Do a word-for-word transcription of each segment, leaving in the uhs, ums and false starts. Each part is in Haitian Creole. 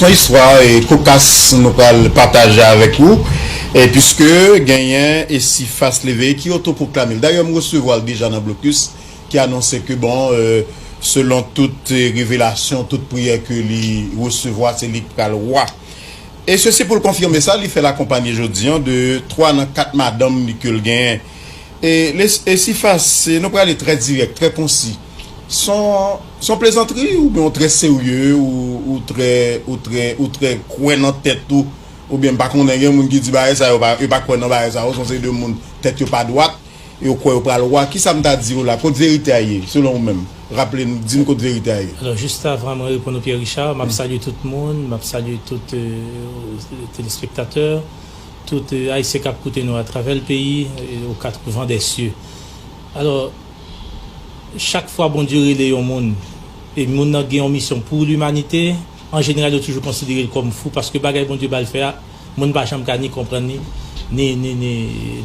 Istwa e kokas nou pral pataje avèk ou, e piske genyen Esifas Leveye ki otopwoklame l. Dayè, m resevwa l deja nan blokis, ki anonse ke, bon, euh, selon tout, euh, revelasyon, tout priyè ke li resevwa, se li k pral wa. E sesi pou l konfime sa, li fè l akonpanye jodi an de twa nan kat madanm li ke l genyen. E Esifas, nou prale trè dirèk, trè konsi. Se yon, se yon plezantri oubyen w trè serye, ou, ou trè, ou trè, ou trè kwè nan tèt ou, oubyen m pa konnen, gen moun ki di bagay sa yo, pa, yo pa kwè nan bagay sa yo, se yon seri de moun tèt yo pa dwat, yo kwè yo pral wa. Kisa m ta di w la? Kot verite a ye, selon ou menm? Raple n, di n kot verite a ye. Alò, jis avan mwen reponn ou, Pierre Richard, m ap salye tout moun, m ap salye tout, euh, telespektatè, tout, euh, Ayisyen k ap koute nou atravè l peyi, euh, aux quatre vents des cieux. Alò, chak fwa Bondye rele yon moun, e moun nan gen yon misyon pou limanite, an jeneral, yo toujou konsidere l kòm fou, paske bagay Bondye ba l fè a, moun pa janm ka ni konprann li, ni, ni, ni,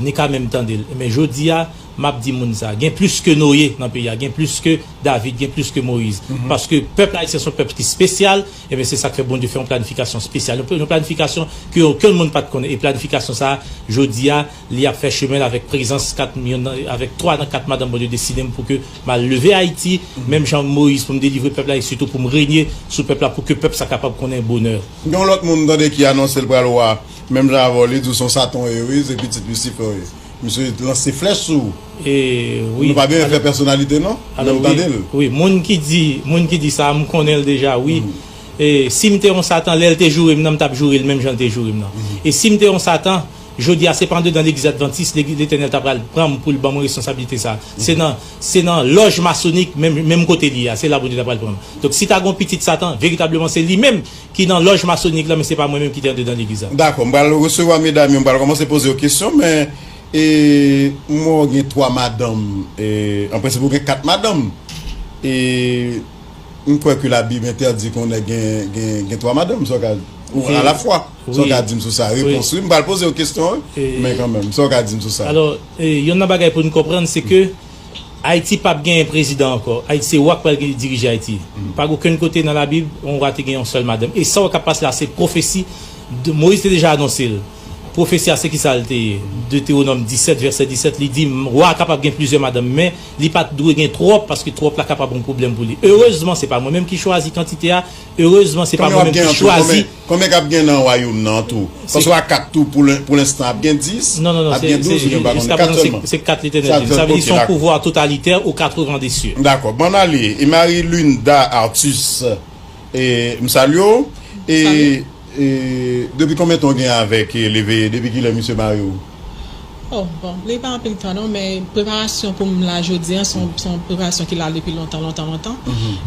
ni ka menm tande l. Men jodi a, m ap di moun sa, gen plis ke Noye nan peyi a, gen plis ke David, gen plis ke Moyiz. Paske pèp ayisyen se yon pèp ki espesyal, ebyen, se sa k fè Bondye fè yon planifikasyon espesyal. Yon, yon planifikasyon ke okenn moun pa t konnen. E planifikasyon sa a, jodi a, li ap fè chemen l avèk prezans kat, yonn nan, avèk twa nan kat madanm Bondye deside m pou ke m al leve Ayiti, menm jan Moyiz, pou m delivre pèp la, e sitou pou m renye sou pèp la, pou ke pèp sa kapab konnen bonè. Gen yon lòt moun m tande ki anonse l pral wa, menm jan avè w, li di w se yon Satan w ye, wi, se pitit Lisifè w ye. Misye lanse flèch sou ou. E, wi. Nou pa bezwen fè pèsonalite, non. Alò, menm wi, tande l. Wi, moun ki di, moun ki di sa, m konnen l deja, wi. E si m te yon Satan, lè l te joure m nan, m t ap joure l menm jan l te joure m nan. E si m te yon Satan, jodi a, se pa andedan legliz advantis, legliz Letènèl ta pral pran m pou l ban mwen responsablite sa. Se nan, se nan lòj masonik, menm, menm kote li ye a, se la Bondye ta pral pran m. Donk, si ta gen yon pitit Satan, veritableman, se li menm ki nan lòj masonik la, men se pa mwen menm ki te andedan legliz la. Dakò, m pral resevwa medam yo, m pral kòmanse poze yo kesyon, men, e, m wè w gen twa madanm, e, an prensip, ou gen kat madanm. E m kwè ke Labib entèdi ke yon nèg gen, gen, gen twa madanm, sa w ka, ou, alafwa. Sa w ka di m sou sa? Repons, wi. M pral poze yo kesyon, wi, men kanmenm, sa w ka di m sou sa? Alò, e, yonn nan bagay pou n konprann, se ke Ayiti p ap genyen prezidan ankò. Ayiti, se wa k pral gen, dirije Ayiti. Pa gen okenn kote nan Labib yon wa te gen yon sèl madanm. E sa w ap pase la, se pwofesi. Moyiz te deja anonse l. Pwofesi a, se ki sa l te ye? Detewonòm disèt, vèsè disèt, li di, wa a kapab gen plizyè madanm, men li pa t dwe gen twòp, paske twòp la kapab yon pwoblèm pou li. Erezman, se pa mwen menm ki chwazi kantite a. Erezman, se pa mwen menm ki chwazi. Konbyen k ap gen nan wayòm nan an tou? Paske w a kat tou, pou lenstan, ap gen dis, ap gen douz, ou gen pa konnen, kat sèlman. Se kat Letènèl di m. Sa vle di se yon pouvwa totalitè aux quatre vents des cieux. Dakò, bon, ale. E Marie Linda Artus, e, m salye w. E, e depi konbyen tan w gen avèk, e, Leveye? Depi kilè misye mare w? Oh, bon, li pa anpil tan non, men preparasyon pou m la jodi a, se yon, se yon preparasyon ki la depi lontan, lontan, lontan.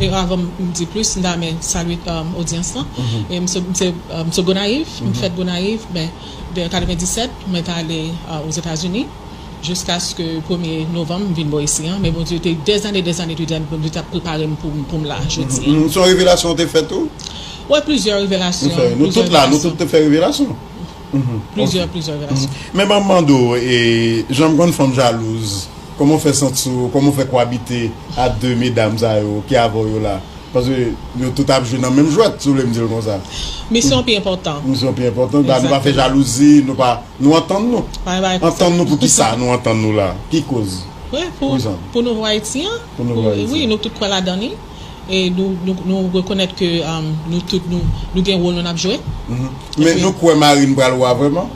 E avan m di plis, m ta renmen salye, um, odyans lan. E m se, m se, um, m se Gonayiv, m fèt Gonayiv, men de katrevenndisèt, mwen t ale, uh, Ozetazini, jiskaske premye novanm, m vin bò isi an. Men Bondye te dèzane, dèzane, Bondye t ap prepare m pou, pou m la jodi a. Se yon revelasyon w te fè tou? Wi, plizyè revelasyon. Nou tout la, nou tout te fè revelasyon. Plizyè, plizyè relasyon. Men ban m mande w, e, jan m konn fanm jalouz, kòman w fè santi w, kòman w fè kowabite a de medam sa yo ki avè w yo la? Paske yo tout ap jwe nan menm jwèt, si w vle m di l konsa. Misyon pi enpòtan. Misyon pi enpòtan. Ba, nou pa fè jalouzi, nou pa, nou antann nou. Antann nou pou ki sa nou antann nou la? Ki koz? Wi, pou, pou nouvo Ayiti an. Pou nouvo Ayiti. Wi, nou tout kwè ladan li. E nou, nou, nou rekonèt ke, um, nou tout, nou, nou gen wòl nou n ap jwe. Men nou kwè Marine pral wa vrèman?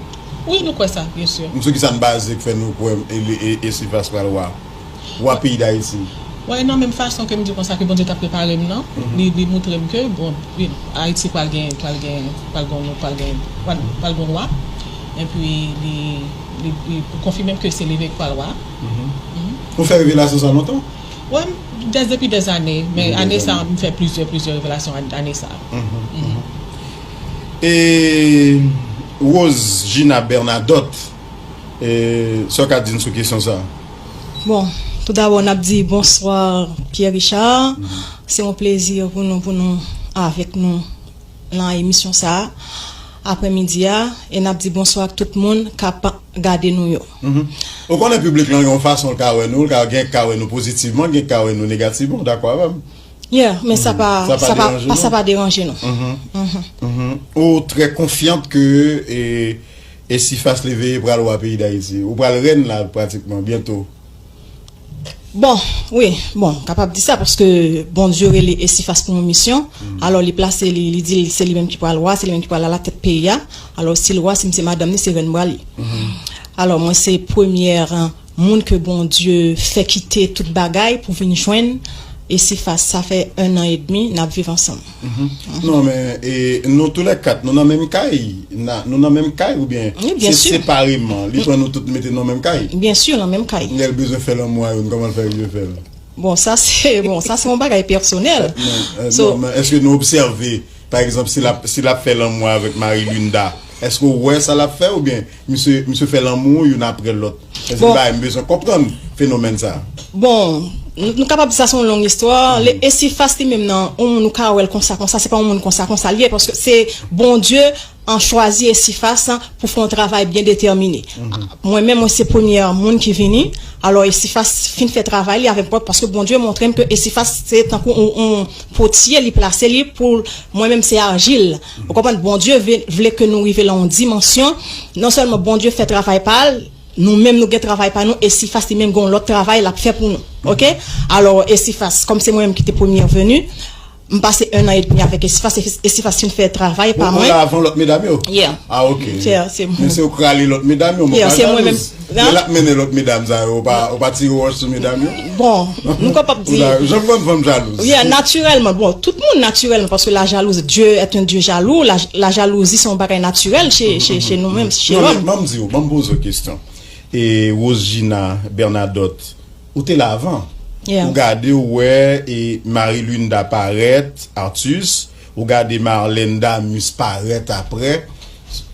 Wi, nou kwè sa, byen si. Sou ki sa n baze k fè nou kwè e, e, e, Esifas pral wa? Wa peyi Dayiti. Wi, nan menm fason ke m di konsa ke Bondye t ap prepare m nan, li, li montre m ke, bon, wi, Ayiti pral gen, pral gen, pral gen, pral gen, pral, pral gen wa. Epi li, li, li konfime m ke se Leveye k pral wa. Ou fè revelasyon sa lontan? Wi, dè, depi dèzane, men ane sa, m fè plizyè, plizyè revelasyon an-, ane sa. E Rose Gina Bernadotte, e, sa w ka di n sou kesyon sa? Bon, toudabò, n ap di bonswa, Pierre Richard. Se yon plezi pou nou, pou nou avèk nou nan emisyon sa a, aprèmidi a, e n ap di bonswa ak tout moun k ap gade nou yo. Ou konnen piblik lan gen yon fason l ka wè nou, l ka gen k ka wè nou pozitivman, gen k ka wè nou negativman, w dakò avè m? Yeah, men sa pa sa pa sa pa deranje nou. Ou trè konfyant ke Esifas Leveye pral wa peyi Dayiti. Ou pral rèn la pratikman byento. Bon, wi, bon, kapab di sa paske Bondye rele Esifas pou yon misyon. Alò li plase li, li di se li menm ki pral wa, se li menm ki pral alatèt peyi a. Alò si l wa, si m se madanm li, se rèn m pral ye. Alò mwen se premyè moun ke Bondye fè kite tout bagay pou vin jwenn Esifas. Sa fè ennan edmi n ap viv ansanm. Non men e, nou toulèkat nou nan menm kay? Nou nan menm kay oubyen se separeman li pran nou tout mete nan menm kay? Byen si nan menm kay. Lè l bezwen fè lanmou a youn kòman l fè rive fè l? Bon sa se bon sa se yon bagay pèsonèl. So èske nou obsève pa egzanp si l ap si l ap fè lanmou avèk Marie Linda èske ou wè sa l ap fè oubyen misye misye fè lanmou youn aprè lòt? Èske bagay m bezwen konprann fenomèn sa? Bon, nou kapab di sa se yon long istwa. Esifas li menm nan yon moun ou ka wè l konsa konsa se pa yon moun konsa konsa l ye paske se Bondye an chwazi Esifas pou fè yon travay byen detèmine. Mwen menm mwen se premyè moun ki vini. Alò Esifas fin fè travay li avèk pwòp paske Bondye montre m ke Esifas se tankou yon potye li plase li pou mwen menm se ajil. Ou konprann Bondye vle ke nou rive lan yon dimansyon. Non sèlman Bondye fè travay pa l, nou menm nou gen travay pa nou, Esifas li menm gen yon lòt travay l ap fè pou nou. Oke? Alò Esifas kòm se mwen menm ki te premyè veni, m pase ennan edmi avèk Esifas, Esifas fin fè travay pa mwen. Ou la avan lòt medam yo? Yeah. Ah ok. Men se ou k rale lòt medam yo, mwen pa jalouz. Lè l ap mennen lòt medam sa yo, ou pa ou pa tire wòch sou medam yo? Bon, nou kapab di. Jan m konn fanm jalouz. Yeah, natirèlman. Bon, tout moun natirèlman paske la jalousie, Dieu est un Dieu jaloux, la, la jalousie se yon bagay natirèl che, che, che nou menm, che lòm. Ban m di w, ban m poze w kesyon. E Rosegina Bernadotte, ou te la avan. Ou gade ou wè e Marie Linda parèt, Artus, ou gade Marlène Damus parèt aprè,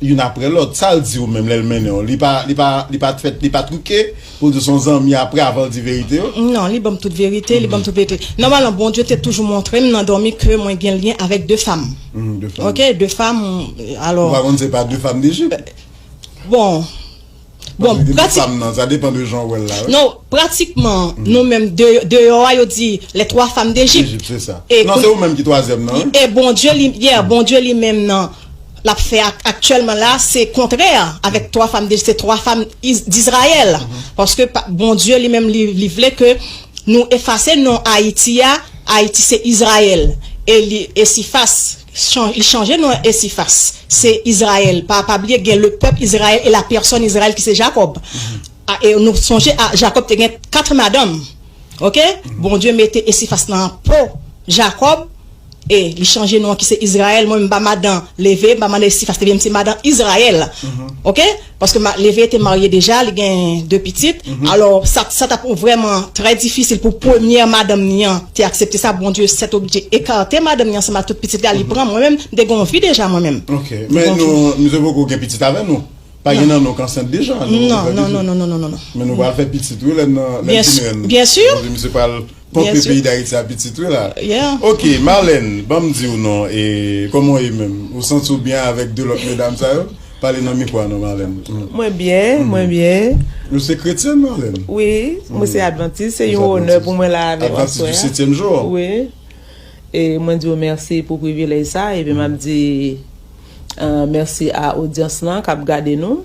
youn aprè lòt. Sa l di w menm lè l mennen w? Li pa li pa li pa t fèt li pa twouke pou l di w se yon zanmi aprè avan l di verite yo? Non, li ban m tout verite, li ban m tout verite. Nòmalman Bondye te toujou montre m nan dòmi ke mwen gen lyen avèk de fanm. Oke, de fanm. Alò. Ou pa konn se pa de fanm Dejip? Bon. Bon, pratik. Sa depann de jan w wè l la. Non, pratikman, nou menm deyò a, yo di les trois femmes d'Égypte. Ejip, se sa. Non, se ou menm ki twazyèm nan, wi. E Bondye li, yeah, Bondye li menm nan, l ap fè aktyèlman la, se kontrè avèk twa fanm de, se twa fanm Izrayèl. Paske Bondye li menm, li vle ke nou efase non Ayiti a, Ayiti se Izrayèl. E li, Esifas, li chanje non Esifas. Se Izrayèl. Pa, pa bliye gen le pèp Izrayèl e la pèsòn Izrayèl ki se Jakòb. A, e nou sonje a, Jakòb te gen kat madanm. Oke? Bondye mete Esifas nan po Jakòb e li chanje non ki se Izrayèl. Mwen m pa madan Leve, m pa madan Esifas, Leve m se madan Izrayèl. Oke? Paske Leve te marye deja, li gen de pitit. Alò sa, sa t ap vrèman trè difisil pou premyè madanm ni an te aksepte sa. Bondye sètoblije ekate madanm ni ansanm ak tout pitit li a, li pran mwen menm, m te gen yon vi deja mwen menm. Oke. Men nou, misye poko gen pitit avè nou. Pa gen nan nou k ansent deja. Non, non, non, non, non, non, non. Men nou pral fè pitit wi lè n nan lè n fin rèn. Byen si. Bondye misye pral ponpe peyi Dayiti a pitit wi la. Yeah. Oke, Marlène, ban m di w non, e kòman w ye menm? Ou santi w byen avèk de lòt medam sa yo? Pale nan mikwo a non, Marlène. Mwen byen, mwen byen. Ou se kretyèn, Marlène? Wi, mwen se advantis, se yon onè pou mwen la avè w aswè a. Advantis du setyèm jou. Wi. E mwen di w mèsi pou privilèj sa, epi m ap di mèsi a odyans lan k ap gade nou.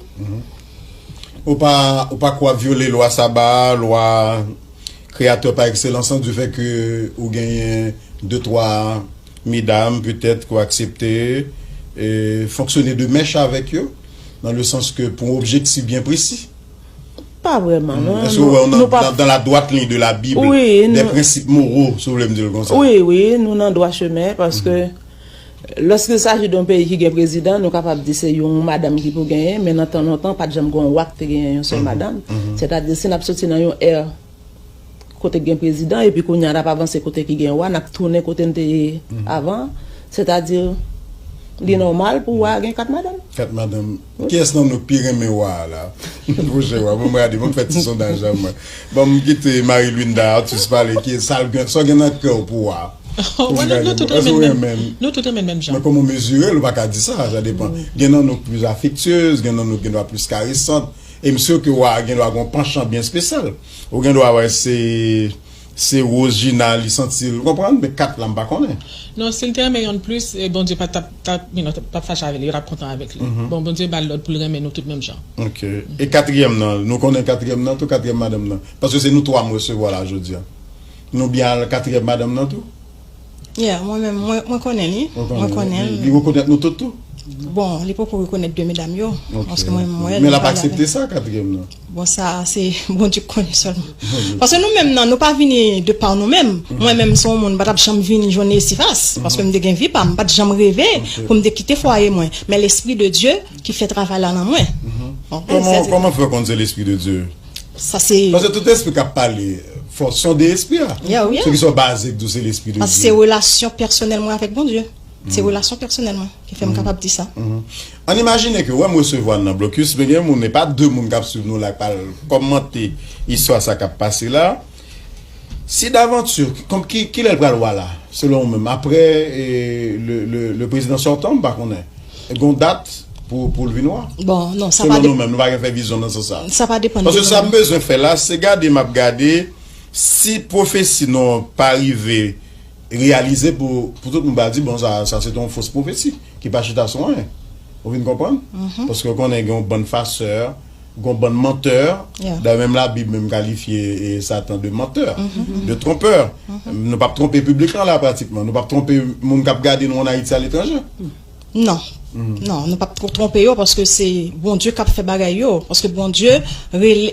Ou pa ou pa kwè w ap vyole lwa saba a, lwa kreyatè pa ekselans lan, du fait que ou genyen de twa medam petèt ke w aksepte fonksyone de mèch avèk yo, dans le sens que pou yon objektif byen presi? Pa vrèman non. Èske ou wè w nan dans la droite ligne de la Bible, des principes moraux, si w vle m di l konsa? Wi, wi, nou nan dwa chemen paske lòske il s'agit de yon peyi ki gen prezidan, nou kapab di se yon madanm ki pou genyen, men nan tan lontan pa t janm gen yon wa ki te genyen yon sèl madanm. Sètadi si n ap soti nan yon è kote k gen prezidan epi kounye a n ap avanse kote ki gen wa, n ap tounen kote n te ye avan. Sètadi li nòmal pou wa a gen kat madanm. Kat madanm. Kiyès nan nou k pi renmen wa a la? Monchè wa, ban m gade, ban m fè ti sondaj la mwen. Ban m kite Marie Linda Artus pale, kiyès sa l gen, sa w gen nan kè w pou wa a? Bon, nou, nou tout renmen l menm, nou tout renmen l menm jan. Men kòman w mezire l, ou pa ka di sa, sa depann. Gen nan nou k plis afektyez, gen nan nou k gen dwa plis karesan. E m si ke wa a gen dwa gen yon panchan byen espesyal. Ou gen dwa wè se Se Rose Gina, li santi l, ou konprann? Men kat la, m pa konnen. Non, si l te renmen yonn plis, e Bondye pa t ap, t ap, you know, t ap fache avè li, yo t ap kontan avèk li. Bon, Bondye ba l lòd pou l renmen nou tout menm jan. Ok. E katriyèm nan, nou konnen katriyèm nan tou, katriyèm madanm nan. Paske se nou twa m resevwa la jodi a. Nou byen al katriyèm madanm nan tou? Yeah, mwen menm, mwen, mwen konnen li. Mwen konnen li. Li rekonèt nou tout tou? Bon, li poko rekonèt de medam yo. Paske mwen, mwen, men l ap aksepte sa, katriyèm nan. Bon, sa, se Bondye k konnen sèlman. Paske nou menm nan, nou pa vini de pa nou menm. Mwen menm, se yon moun, m pa t ap janm vini jwenn Esifas. Paske m te gen vi pa m, m pa t janm reve pou m te kite fwaye mwen. Men Lespri de Dye ki fè travay la nan mwen. Kòman, kòman fè w konn se Lespri de Dye? Sa se. Paske tout espri k ap pale, fò se yon de espri a. Yeah, yeah. Se ki sou baze k di w se Lespri de Dye. Paske se relasyon pèsonèl mwen avèk Bondye. Se relasyon pèsonèl mwen ki fè m kapab di sa. Ann imajine ke wè m resevwa l nan blokis, men gen moun, e pa de moun k ap swiv nou la k pral kòmante istwa sa k ap pase la. Si davanti, kòm ki, kilè l pral wa la, selon ou menm? Apre e, le, le, le prezidan sòtan, m pa konnen. Gon dat pou, pou l vin wa? Bon, non, sa pa. Selon nou menm, nou pa gen fè vizyon nan sans sa. Sa pa depann de nou menm. Paske sa m bezwen fè la, se gade m ap gade si pwofesi nou pa rive reyalize pou, pou tout moun pa di, bon, sa, sa se te yon fos pwofesi ki pa chita sou anyen. Ou vin konprann? Paske w konnen gen yon bann fasè, gen yon bann mantè. Dayè, menm Labib menm kalifye e, Satan de mantè, de twompè. Nou p ap twonpe piblik lan la pratikman. Nou p ap twonpe moun k ap gade nou ann Ayiti aletranje. Non. Non, nou p ap twonpe yo paske se Bondye k ap fè bagay yo. Paske Bondye,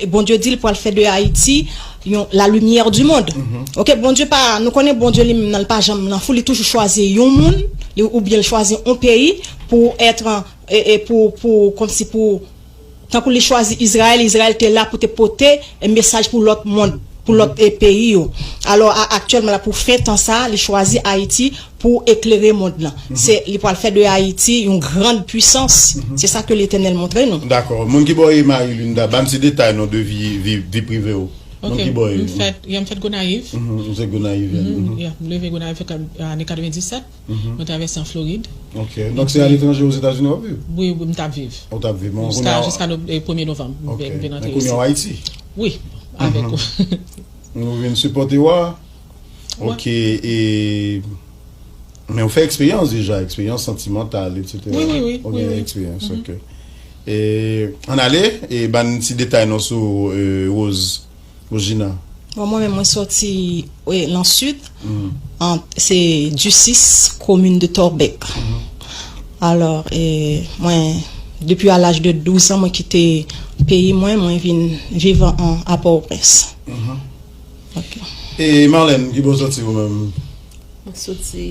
Bondye di l pral fè de Ayiti yon, la lumière du monde. Ok, Bondye pa, nou konnen Bondye li menm nan, li pa janm nan fou, li toujou chwazi yon moun, li, oubyen li chwazi yon peyi pou èt, e, e pou, pou, kòmsi pou, tankou li chwazi Izrayèl, Izrayèl te la pou te pote e mesaj pou lòt mond, pou lòt e peyi yo. Alò, a, aktyèlman la, pou fen tan sa, li chwazi Ayiti pou eklere mond lan. Se, li pral fè de Ayiti yon grann pwisans. Se sa ke Letènèl montre nou. Dakò. Moun ki bò w ye, Marie Linda, ban m ti detay non de vi, vi, vi prive w. Moun ki bò w ye? M fèt, yeah, m fèt Gonayiv. Ou se Gonayiv, yeah. Yeah, m leve Gonayiv ane katrevenndisèt. Mwen travèse an Florid. Ok. Donk se aletranje Ozetazini w ap viv? Wi, wi, m t ap viv. Ou t ap viv. Jiska, jiska premye novanm. Ok. Men kounye a w Ayiti? Wi, avèk ou. Nou vin sipòte w a? Ok. E, men ou fè eksperyans deja, eksperyans santimantal, etsetera. Wi, wi, wi. Ou gen eksperyans, ok. E, ann ale, e ban n ti detay non sou e, Rose. Regina. Bon, mwen menm, mwen sòti e, lan sid, an, se Disis, komin de Tòbèk. Alò, e, mwen, depi a laj de douz an, mwen kite peyi mwen, mwen vin viv an, a Pòtoprens. Ok. E Marlène, ki bò w sòti ou menm? Mwen sòti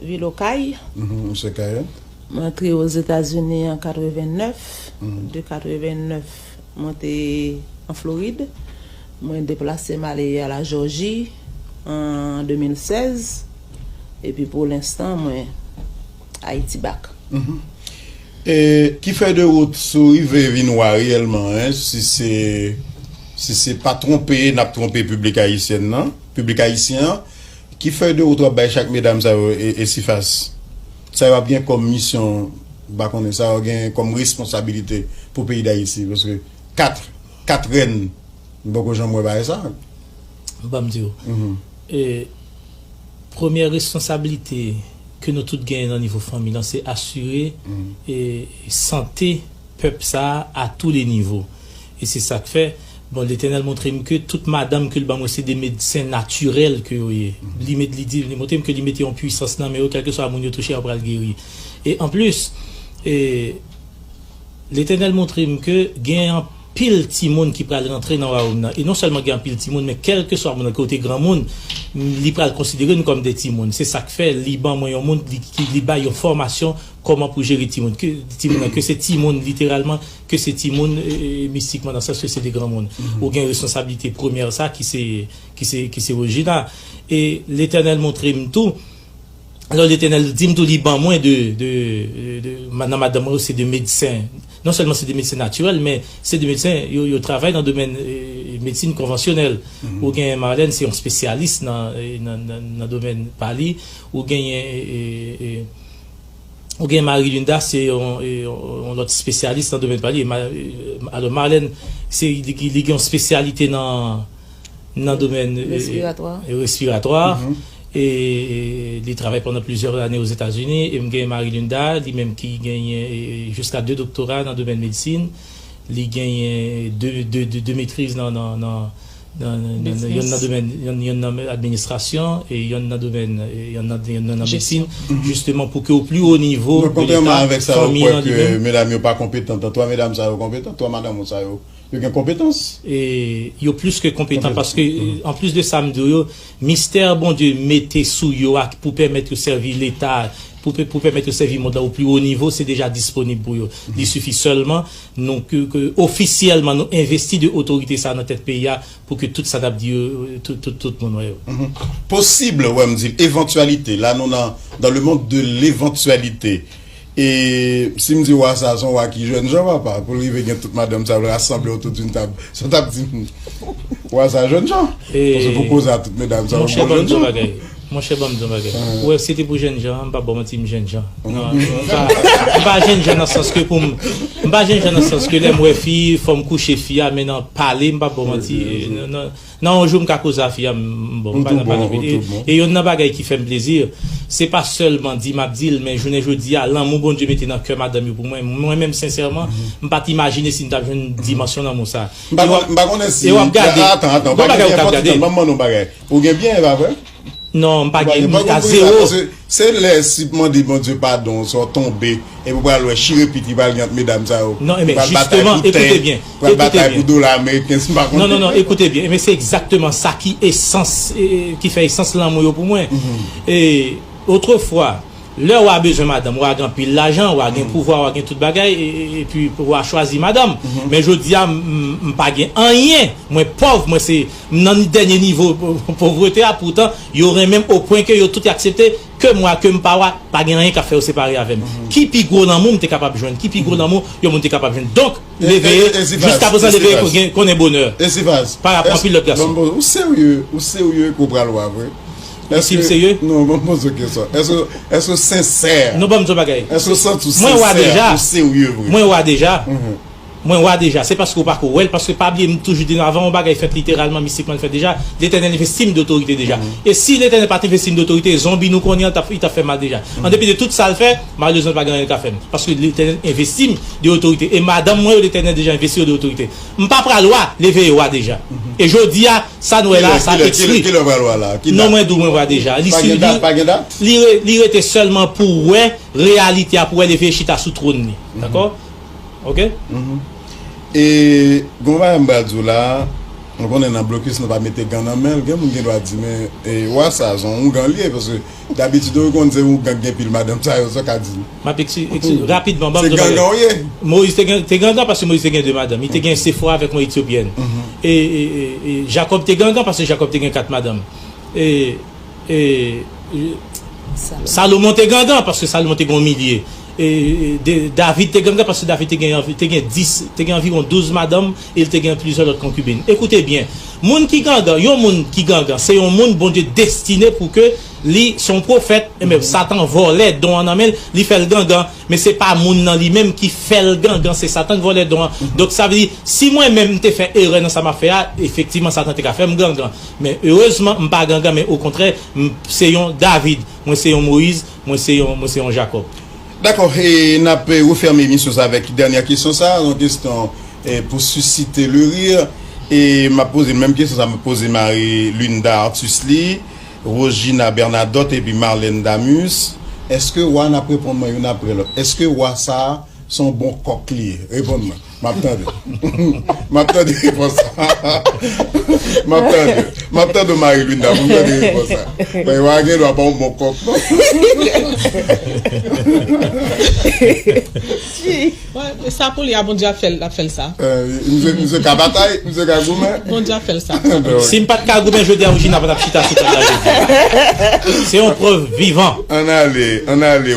vil Okay. Ou se Kayè? Mwen antre Ozetazini an katrevennèf. De katrevennèf, mwen te an Florid. Mwen deplase m ale a la Jòji an de mil sèz. Epi pou lenstan, mwen Ayiti bak. E ki fèy de wout si w rive vin wa reyèlman, en, si se, si se pa twonpe, n ap twonpe piblik ayisyèn nan, piblik ayisyen an, ki fèy de wout w ap bay chak medam sa yo e, e Sifas? Sa yo ap gen kòm misyon, m pa konnen, sa yo gen kòm responsabilite pou peyi Dayiti? Paske kat, kat rèn, m poko janm wè bagay sa. Ban m di w. E, premyè responsablite ke nou tout genyen nan nivo fanmi lan, se asire e, sante pèp sa a, a tou le nivo. E se sa k fè, bon, Letènèl montre m ke tout madanm ke l ban mwen se de medsen natirèl ke yo ye. Li met, li di, li montre m ke li mete yon pwisans nan men yo, kèlkeswa moun yo touche, yo pral geri. E anplis, e, Letènèl montre m ke gen anpil timoun ki pral rantre nan wayòm nan. E non sèlman gen anpil timoun, men kèlkeswa moun nan, ke w te granmoun, li pral konsidere nou kòm de timoun. Se sa k fè li ban mwen yon moun, li, ki, li bay yon fòmasyon kòman pou jere timoun. Ke, timoun nan, ke se timoun literalman, ke se timoun e, e, mistikman, nan sans ke se de granmoun. Ou gen responsablite premyè sa ki se, ki se, ki se Regina. E Letènèl montre m tou, Alò, Letènèl di m tou, li ban mwen de, de, de, de, nan madanm mwen yo, se de medsen. Non sèlman se de medsen natirèl, men se de medsen, yo, yo travay nan domèn e, medsin konvansyonèl. Ou gen Marlène, se yon espesyalis nan, e, nan, nan, nan domèn pa li. Ou genyen, e, e, ou gen Marie Linda, se yon, e, yon, yon lòt espesyalis nan domèn pa li. E Ma-, e, alò, Marlène, se, li, li gen yon espesyalite nan, nan domèn e, respiratwa. E, respiratwa. E, e, li travay pandan plizyè ane Ozetazini, e m gen Marie Linda, li menm ki genyen e, jiska de doktora nan domèn medsin. Li genyen de, de, de, de metriz nan, nan, nan, nan, nan, nan, yonn nan domèn, yonn, yonn nan administrasyon, e yonn nan domèn, e yonn nan, yonn nan, nan medsin, jisteman pou ke o pli wo nivo de Leta, fanmi an li menm. Donk, kontrèman avèk sa, ou kwè ke medam yo pa konpetan, twa medam sa yo konpetan, twa madanm ou sa yo, yo gen konpetans? E yo plis ke konpetan, paske, anplis de sa m di w yo, mistè Bondye mete sou yo a pou pèmèt yo sèvi Leta, pou, pou pèmèt yo sèvi mond lan o pli wo nivo, se deja disponib pou yo. Li sifi sèlman nou, ke, ke ofisyèlman, nou envesti de otorite sa nan tèt peyi a pou ke tout sa n ap di yo, tout, tout, tout moun wè yo. Posib, wè m di l, evantyalite, la nou nan dans le monde de l'éventualité. E si m di wa sa, se yon wa ki jèn jan, papa, pou l rive gen tout madanm sa yo rasanble otou d'une table. Sa w t ap di m, wa sa jèn jan. Paske pou koze a tout medam sa yo, monchè, bon, ban m di yon bagay. Monchè, ban m di yon bagay. Ou wè, si se te pou jèn jan, m p ap ba w manti, m jèn jan. Non, m pa, m pa jèn jan nan sans ke pou m, m pa jèn jan nan sans ke lè m wè fi, fò m kouche fi a, men nan pale, m p ap ba w manti. Nan, nan, nan yon jou, m ka koze a fi a, m, m bon, m pa nan pale. E, e yonn nan bagay ki fè m plezi, se pa sèlman di m ap di l, men jounen jodi a, lanmou Bondye mete nan kè madanm yo pou mwen, mwen menm, sensèman, m pa t imajine si m t ap jwenn dimansyon lanmou sa. M pa konnen, m pa konnen si, atan, atan, ou pa gen byen, fò ti tan, ban m mande w yon bagay. Ou gen byen, e pa vre? Non, m pa gen, a zewo. Se lè si mande Bondye padon, sa w tonbe, epi w pral wè chire piti pral gen ant medam sa yo. Non, men jisteman, ekoute byen, pral batay pou dola ameriken, si m pa konnen. Non, non, non, ekoute byen, men se egzakteman sa ki esans, e, e, ki fè esans lanmou yo pou mwen. E, otrefwa, lè w a bezwen madanm, w a gen anpil lajan, w a gen pouvwa, w a gen tout bagay, e, e, epi w a chwazi madanm. Men jodi a, m, m, m pa gen anyen, mwen pòv, mwen se, m nan dènye nivo povrete a, poutan, yo renmen m o pwen ke yo tout aksepte ke m wa, ke m pa wa, pa gen anyen k ap fè yo separe avè m. Ki pi gwo lanmou m te kapab jwenn? Ki pi gwo lanmou yon moun te kapab jwenn? Donk, leve, jiska prezan, leve konnen bonè. Pa rapò anpil lòt gason. Ou serye, ou serye ke w pral wa vre? E si m serye? Non, ban m poze w kesyon. Èske, èske w sensè? Non, ban m di w bagay. Èske w santi w sensè? Ou serye vre? Mwen wa deja. Mwen wa deja, se paske w pako wè l, paske pa bliye m toujou di nou, avan yon bagay fèt literalman, mistikman l fèt deja, Letènèl envesti m de otorite deja. E si Letènèl pa t envesti m de otorite, zonbi nou konnen an, t ap, li t ap fè mal deja. An depi de tout sa l fè, malerezman, pa gen anyen l ka fè m. Paske Letènèl envesti m de otorite. E madanm mwen yo, Letènèl deja envesti yo de otorite. M pa pral wa, leve e wa deja. E jodi a, sa n wè la, sa eksplike. Kilè, kilè, kilè w pral wa la? Non, mwen di w mwen wa deja. Li, li, li re-, li rete sèlman pou wè reyalite a, pou wè leve e chita sou twòn li. Dakò? Ok? E, gon bagay m pral di w la, nou konnen nan blokis nou pa mete gan nan men l, gen moun gen dwa di, men, e, wa sa, se yon ougan l ye, paske dabitid ou konn se ougan k gen pil madanm sa yo, sa w ka di. M ap ekspli-, ekspli-, rapidman, ban m di yon bagay. Se gangan w ye. Moyiz te gen, te gangan paske Moyiz te gen de madanm. Li te gen Sefora avèk yon Etyopyèn. E, e, e, e Jakòb te gangan paske Jakòb te gen kat madanm. E, e, e, Salomon te gangan paske Salomon te gen yon milye. E, e, de, David te gangan paske David te gen anvi-, te gen dis, te gen anviwon douz madanm e l te gen plizyè lòt konkibin. Ekoute byen, moun ki gangan, yon moun ki gangan, se yon moun Bondye destine pou ke li se yon pwofèt, enben Satan vòlè don an nan men l, li fè l gangan, men se pa moun nan li menm ki fè l gangan, se Satan k vòlè don an. Donk, sa vle di, si mwen menm m te fè erè nan sa m ap fè a, efektivman, Satan te ka fè m gangan. Men erezman, m pa gangan, men okontrè, m se yon David, mwen se yon Moyiz, mwen se yon, mwen se yon Jakòb. Dakò, e n ap, e, refèmen emisyon sa avèk dènyè kesyon sa, yon kesyon, e, pou sisite le rir. E m ap poze l menm kesyon sa m ap poze Marie Linda Artus li, Rosegina Bernadotte epi Marlène Damus. Èske wa n ap reponn mwen youn apre lòt? Èske wa sa a se yon bon kòk li ye? Reponn mwen. M ap tande. M ap tande repons sa. M ap tande. M ap tande Marie Linda pou m tande repons sa. Men wa gen dwa pa yon bon kòk, non. Wè, e sa pou li a, Bondye ap fè l, ap fè l sa. Eh, misye, misye ka batay, misye ka goumen. Bondye ap fè l sa. Si m pa t ka goumen jodi a, Rosegina pa t ap chita sou tab la jodi a. Se yon prèv vivan. Ann ale, ann ale.